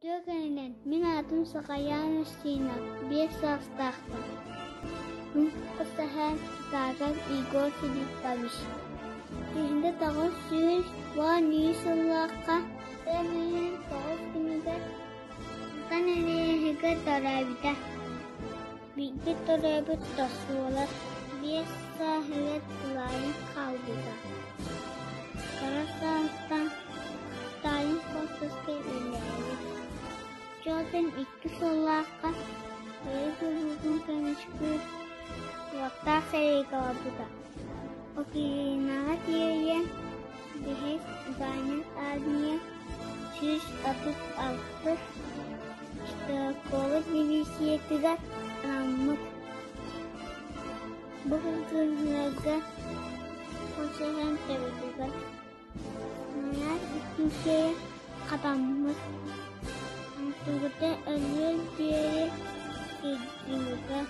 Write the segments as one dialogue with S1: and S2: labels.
S1: Үтүө күнүнэн, мин аатым Сахайаан Устинов, 5 саастаахпын. Мин хос эһээм Итаков Егор Филиппович. 1993 сыллаахха ыам ыйын 9 күнүгэр Алтан Элиэһигэр төрөөбүтэ. Бииргэ төрөөбүт тосуолар 5 сааһыгар тулаайах хаалбыта. Кыра саастан Сталин холкуоска үлэлээбит. Чуолкан 2 сыллаахха Кыайыы туруутун көмүскүүр уоттаах сэриигэ барбыта. Украинаҕа тиийэн биһик Ганя армия 136 стрелковай дивизиятыгар анаммыт. Бу кыргыһыыларга хос эһэм төбөтүгэр снаряд иккисэ хатаммыт, онтугута өлүөр диэри сылдьыбыта.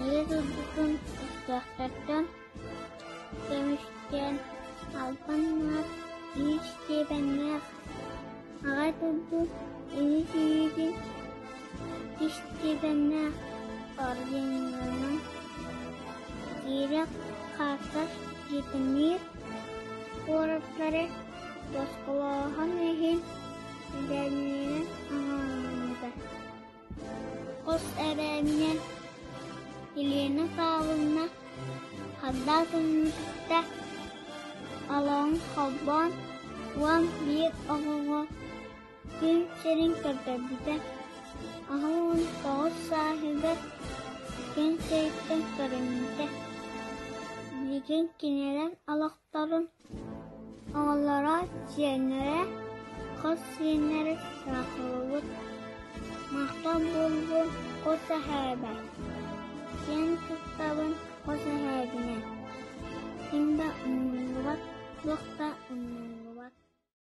S1: Ийэ дойдутун өстөөхтөртөн көмүскээн албан аат биир степеннээх Аҕа дойду Улуу Киһитин иккис степеннээх орденынан Киирэх Харкас Житомир куораттары босхолооһун иһин мэдээлинэн аҕалламмыта. Хос эбээминэн Елена Павловна хандаа кытта олоҕун холбоон 11 оҕоҕо күн сирин көрдөрбүтэ. 89 сааһыгар күн сириттэн көрүммүтэ. Билигин кинилэр олохторун оҕолоро, сиэннэрэ, хос сиэннэрэ саахаллыбыт. Махтал буоллун хос эһээбэр, киэн туттабын хос эһээбинэн. Ким да умнуллубат, туох да умнуллубат.